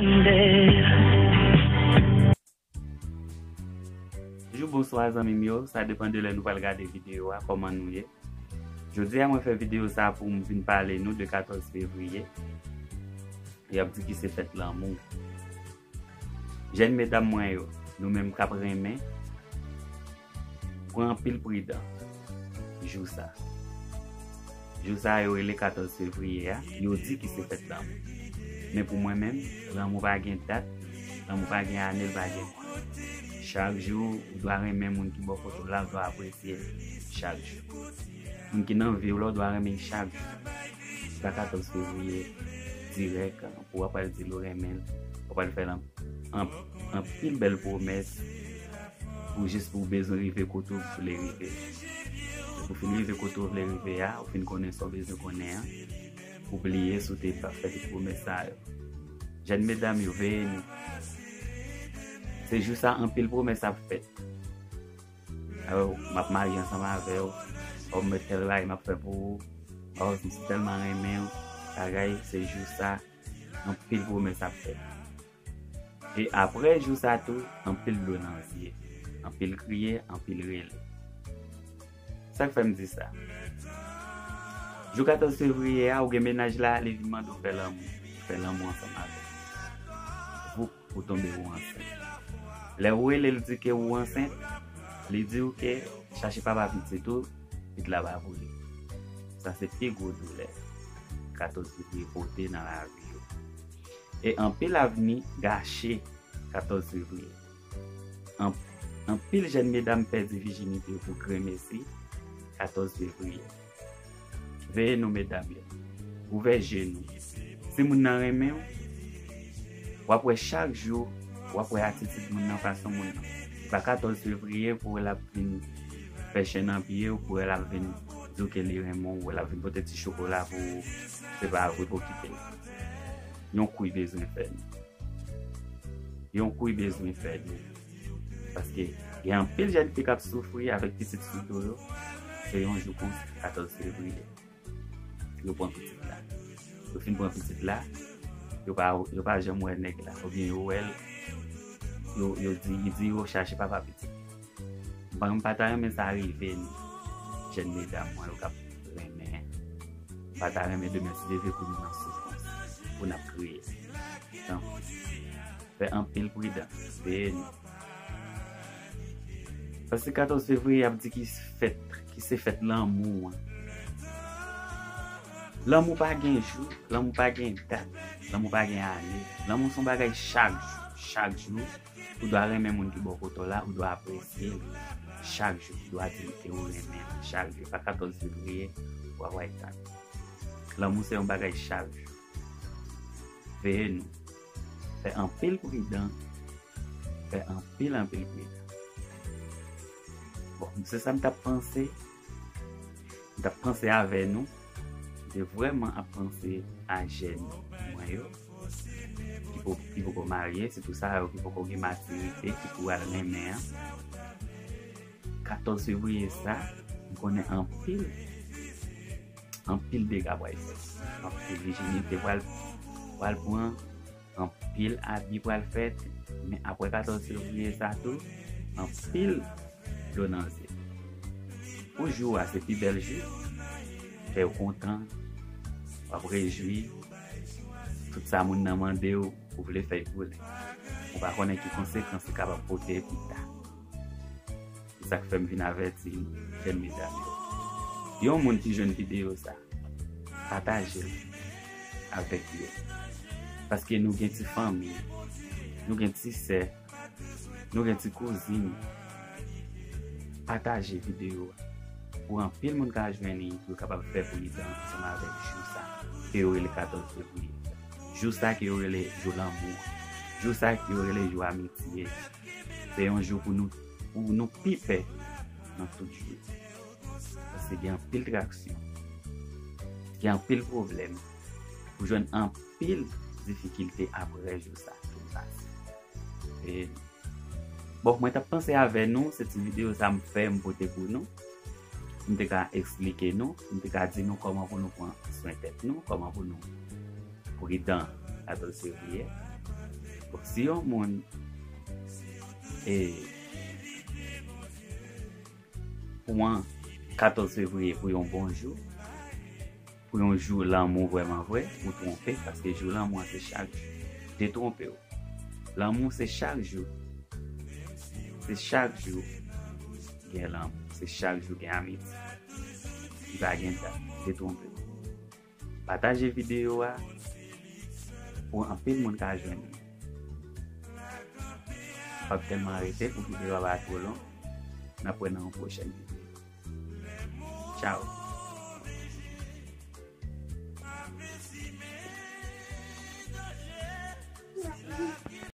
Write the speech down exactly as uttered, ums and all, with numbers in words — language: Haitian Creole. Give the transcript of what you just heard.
Jou bonswa zanmi m yo, sa depann de lè nou pral gade videyo a, kòman nou ye. Jodi a mwen fè videyo sa pou m vin pale nou de katòz fevriye. Y ap di ki se fèt lanmou. Jèn medam mwen yo, nou menm k ap renmen, pran anpil pridan jou sa. Jou sa yo rele katòz fevriye a, yo di ki se fèt lanmou. Men pou mwen menm, lanmou pa gen dat, lanmou pa gen ane, l pa gen mwa. Chak jou, ou dwa renmen moun ki bò kote w la, ou dwa apresye l chak jou. Moun ki nan vi w la, ou dwa renmen l chak jou. Se pa katòz fevriye dirèk pou w ap pral di l ou renmen l, w ap pral fè l an- an- anpil bèl pwomès pou jis pou w bezwen rive kote w vle rive. Pou w fin rive kote w vle rive a, ou fin konnen sa w bezwen konnen an, ou bliye si w te pa fè tout pwomès sa yo. Jèn medam yo, veye nou. Se jou sa anpil pwomès ap fèt. Alò, m ap marye ansanm avè w, w ap mèt tèl bagay m ap fè pou ou, alò, m si tèlman renmen w, bagay, se jou sa, anpil pwomès ap fèt. E apre jou sa tou, anpil dlo nan zye, anpil kriye, anpil rele. Sa k fè m di sa? Jou katòz fevriye a, ou gen mennaj la, li vin mande w fè lanmou, fè lanmou ansanm avè l. Voup, ou tonbe ou ansent. Lè ou rele l di ke ou ansent, li di w ke chache papa pitit ou, pitit la pa pou li. Sa se pi gwo doulè katòz fevriye pote nan lavi yo. E anpil avni gache katòz fevriye. An- Anpil jèn medam pèdi vijinite yo pou gremesi katòz fevriye. Veye nou medam yo. Ouvè je nou. Si moun nan renmen w, w ap wè chak jou, w ap wè atitid moun nan, fason moun nan. Se pa katòz fevriye pou wè l ap vin fè chen nan pye w, pou wè l ap vin di w ke li renmen w, l ap vin pote ti chokola pou ou. Se pa vre, pou okipe l. Yon kou bezwen fè nou. Yon kou bezwen fè nou. Paske gen anpil jèn fi k ap soufri avèk pitit sou do yo. Se yon jou konsa, katòz fevriye. Yo pran pitit la. Yo fin pran pitit la, yo pa, yo pa janm wè nèg la. Oubyen yo wè l, yo, yo di, li di yo chache papa pitit. Bon, m pa ta renmen sa rive nou, jèn medam mwen yo k ap renmen. M pa ta renmen demen si Dye vle pou nou nan soufrans, pou n ap kriye. Tanpri. Fè anpil pridans. Veye nou. Paske katòz fevriye ap di ki fèt, ki se fèt lanmou an. Lanmou pa gen jou, lanmou pa gen dat, lanmou pa gen ane. Lanmou se yon bagay chak jou, chak jou. Ou dwa renmen moun ki bò kote w la, ou dwa apresye l chak jou, ou dwa di l ke ou renmen l chak jou. Pa katòz fevriye, w ap tann. Lanmou se yon bagay chak jou. Veye nou. Fè anpil pridan. Fè anpil, anpil pridan. Bon, se sa m t ap panse. M t ap panse avè nou. M te vrèman ap panse a jèn mwen yo. Ki po-, ki poko marye, sitou sa yo ki poko gen matirite, ki pou al renmen an. Katòz fevriye sa, m konnen anpil, anpil dega pral fèt. Anpil vijinite pral, pral pran, anpil abi pral fèt. Men apre katòz fevriye sa tou, anpil dlo nan zye. Pou jou a, se pi bèl jou. Kè w kontan, w ap rejwi. Tout sa moun nan mande w, ou vle fè l pou li. Ou pa konnen ki konsekans li kapab pote pita. Se sa k fè m vin avèti nou, jèn medam yo. Yon moun ki jwenn videyo sa, pataje l avèk yo. Paske nou gen ti fanmi, nou gen ti sè, nou gen ti kouzin. Pataje videyo a pou anpil moun ka jwenn li, pou yo kapab fè pridan ansanm avèk jou sa ke yo rele katòz fevriye. Jou sa ke yo rele jou lanmou. Jou sa ke yo rele jou amitye. Se yon jou pou nou, pou nou pi pè nan tout jou. Paske gen anpil traksyon, gen anpil pwoblèm, ou jwenn anpil difikilte apre jou sa ke nou pase. E, bon, mwen t ap panse avè nou, se ti videyo sa m fè, m pote pou nou. M te ka eksplike nou, m te ka di nou kòman pou nou pran swen tèt nou, kòman pou nou pridan katòz fevriye. Si yon moun e pran katòz fevriye pou yon bon jou, pou yon jou lanmou vrèman vrè, ou twonpe, paske jou lanmou an se chak jou. Detwonpe w. Lanmou se chak jou. Se chak jou gen lanmou. Se chak jou gen amiti. Li pa gen dat. Detwonpe w. Pataje videyo a pou anpil moun ka jwenn li. M p ap tèlman rete pou videyo a pa two long. N ap wè nan yon pwochèn videyo. Tchao.